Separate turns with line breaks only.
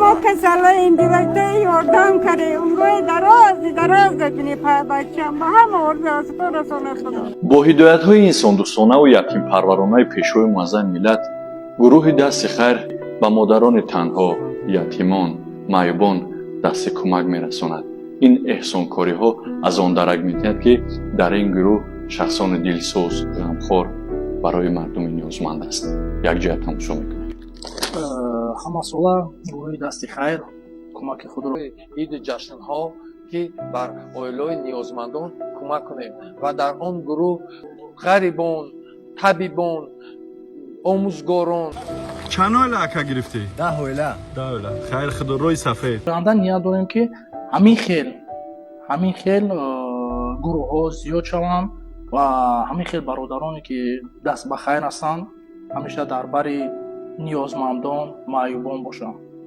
Мо касалаем, дилакта ёрдам карде, умрои дарози дароз бибини, бачам ба ҳама орзу ҳасто расонад Худо.
Бо ҳидоятҳои инсондӯстонаву ятимпарваронаи Пешвои муаззами миллат, гурӯҳи «Дасти хайр» ба модарони танҳо, ятимон, маъюбон дасти кӯмак мерасонад. Ин эҳсонкориҳо аз он дарак медиҳад, ки дар ин гурӯҳ шахсони дилсӯз, ғамхор барои мардуми ниёзманд аст. Якҷоя тамошо мекунем.
Ҳамасола гурӯҳи «Дасти хайр» кӯмаки худро
иду ҷашнҳо, ки бар оилаҳои ниёзмандон кӯмак кунем ва дар он гурӯҳ ғарибон, табибон, омӯзгорон.
Чанд оила, ака, гирифтӣ?
10 оила.
10 оила. Хайр, худо рӯи сафед.
Оянда ният дорем, ки ҳамин хел гурӯҳҳо зиёд шаванд ва ҳамин хел бародароне, ки даст ба хайр ҳастанд, ҳамеша дар бари ниёзмандон, маъюбон бошанд.